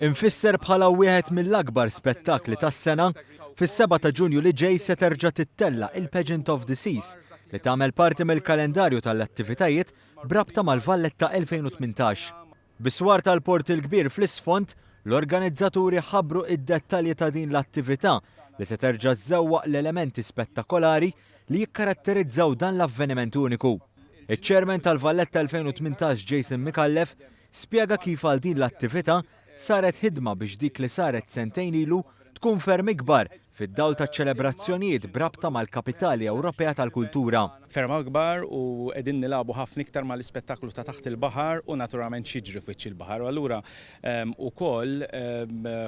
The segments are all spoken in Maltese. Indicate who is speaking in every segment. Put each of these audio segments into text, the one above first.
Speaker 1: Imfisser bħala wieħed mill-akbar spettakli tas-sena, fis-7 ta' Ġunju li ġej se terġa' tittella' il-Pageant of the Seas li tagħmel parti mill-kalendarju tal-attivitajiet b'rabta mal-Valletta 2018. Bis-swar tal-Port il-Kbir fl-isfond, l-organizzaturi ħabbru id-dettalji ta' din l-attività li se terġa' żżewwaq l-elementi spettakolari li jikkaratterizzaw dan l-avveniment uniku. Iċ-Chairman tal-Valletta 2018 Jason Micallef spjega kif għal din l-attività saret ħidma biex dik li saret sentejn ilu tkun ferm ikbar fid-dawl taċ-ċelebrazzjonijiet b'rabta mal-Kapitali Ewropea tal-Kultura.
Speaker 2: Ferm akbar u qegħdin nilagħbu ħafna iktar mal-ispettaklu ta' taħt il-baħar u naturalment x'jiġri f'wiċċ il-baħar. U allura ukoll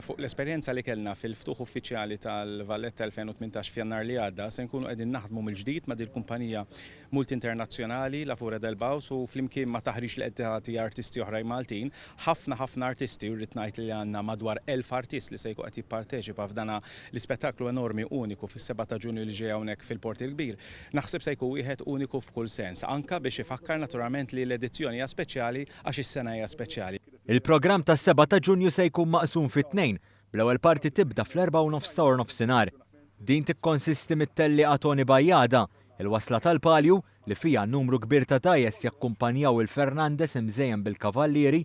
Speaker 2: fuq l-esperjenza li kellna fil-ftuħ uffiċjali tal-Valletta 2018 f'Jannar li għadda se nkunu qegħdin naħdmu mill-ġdid ma' dil-kumpanija multi-internazzjonali, La Fura del Baus, u flimkien ma' taħriġ li qed tagħti artisti oħrajn Maltin, ħafna ħafna artisti, u rrid ngħid li għandna madwar 1,000 artist li se jkun qed jipparteċipa f'dana l-ispettaklu enormi uniku fis-7 ta' Ġunju li ġej hawnhekk fil-Port il-Kbir, naħseb se jkun wieħed uniku f'kull sens, anke biex ifakkar naturalment li l-edizzjoni hija speċjali għax is-sena hija speċjali.
Speaker 1: Il-programm tas-7 ta' Ġunju se jkun maqsum fi tnejn, bl-ewwel parti tibda fl-erbgħa u nofs ta' waranofsinhar. Din tikkonsisti mit-tellieqa Toni Bajada, Il-wasla tal-palju, li fiha numru kbir ta' dgħajjes jakkumpanjaw il-Fernandez imżejjen bil-kavallieri,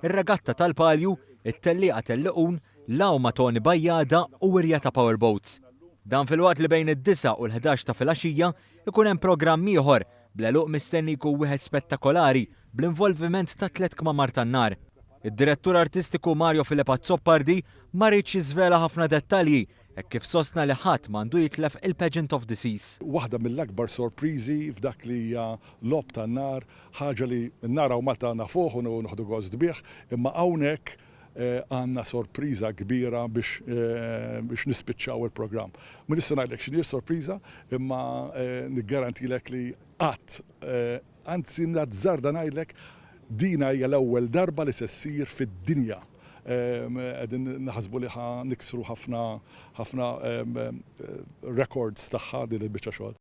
Speaker 1: ir-regatta tal-palju, it-tellieqa Telliqun, l-għawma Toni Bajada u wirja ta' powerboats. Dan filwaqt li bejn id-disgħa u l-ħdax ta' filgħaxija ikun hemm programm ieħor, bl-għeluq mistenni jkun wieħed spettakolari bl-involviment ta' tliet kmamar tan-nar. Id-Direttur Artistiku Mario Philip Azzopardi ma riedx jiżvela ħafna dettalji hekk kif sostna li ħadd m'għandu jitlef il-Pageant of the Seas.
Speaker 3: Waħda mill-akbar sorpriżi f'dak li hija logħob tan-nar, ħaġa li n-nar hawn Malta nafuh u nieħdu gost bih, imma hawnhekk għandna sorpriża kbira biex biex nispiċċaw il-programm. Mhu nista' ngħidlek x'inhi s-sorpriża, imma niggarantilek li qatt, anzi nazzarda ngħidlek dina hija l-ewwel darba li se ssir fid-dinja. Qegħdin naħsbu li ħa niksru ħafna ħafna records tagħha din il-biċċa xogħol.